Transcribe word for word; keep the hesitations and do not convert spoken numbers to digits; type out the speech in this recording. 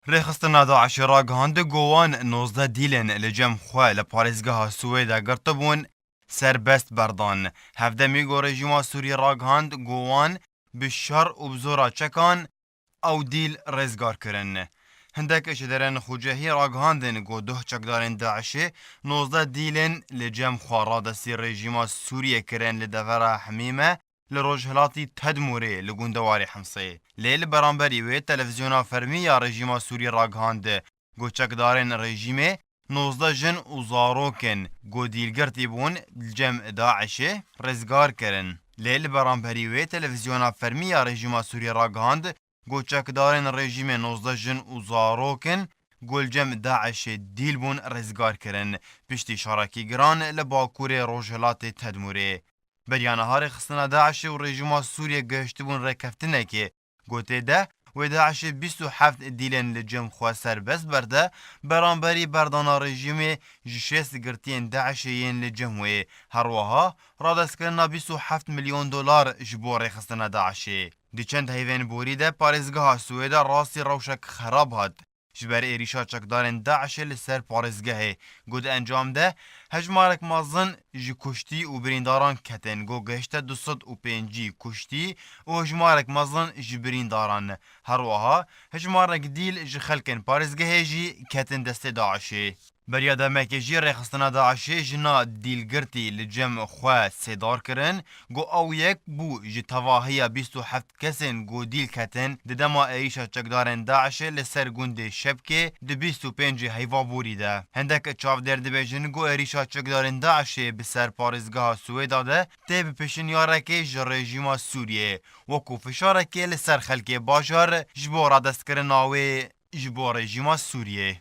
Rêxistina DAIŞê ragihand ku wan nozdeh dîlên li cem xwe li parêzgeha Swêde girtibûn, serbest berdan. Hevdemî ku rejîma Sûriyê ragihand ku wan bi şer û bi zora çekan ew dîl rêzgar kirin. Hindek ji derên xucehî ragihandin ku duh çekdarên DAIŞê nozdeh dîlên li cem xwe radestî rejîma Sûriyê kirin li devera Hemîme li rojhilatî Tedmûrê li gundewarê Himsê. Lê li beramberî wê televîzyona fermî ya rejîma Sûriyê ragihand ku çekdarên rejîmê nozdeh jin û zarok in ku dîlgirtî bûn li cem DAIŞê rêzgar kirin. Lê li beramberî wê televîzyona fermî ya rejîma Sûriyê ragihand ku çekdarên rejîmê nozdeh jin û zarok in ku li cem DAIŞê dîl bûn rêzgar kirin piştî şerekî giran li bakurê rojhilatê Tedmûrê. Beriya niha rêxistina DAIŞê û rejîma Sûriyê gihiştibûn rêkeftinekê ku tê de wê DAIŞê bîst û heft dîlên li cem xwe serbest berde, beramberî berdana rejîmê ji şêst girtiyên DAIŞê yên li cem wê. Her wiha radestkirina bîst û heft milyon dolar ji bo rêxistina DAIŞê. Di çend heyvên borî de parêzgeha Swêde rastî rewşek xerab hat. Ji ber êrîşa çekdarên DAIŞê li ser parêzgehê, ku di encam de hejmarek mezin ji kuştî û birîndaran ketin, ku gihişte du sed û pêncî kuştî û hejmarek mezin ji birîndaran. Her wiha hejmarek dîl ji xelkên parêzgehê jî ketin destê DAIŞê. Beriya demekê jî rêxistina DAIŞê jina dîlgirtî li cem xwe sêdar kirin, ku ew yek bû ji tevahiya bîst û heft kesên ku dîl ketin di dema êrîşa çekdarên DAIŞê li ser gundê Şebkê di bîst û pêncê heyva borî de. Hindek çavdêr dibêjin ku êrîşa çekdarên DAIŞê bi ser parêzgeha Swêda de tê bi pêşinyarekê ji rejîma Sûriyê, wekû fişarekê li ser xelkê bajar ji bo radestkirina wê ji bo rejîma Sûriyê.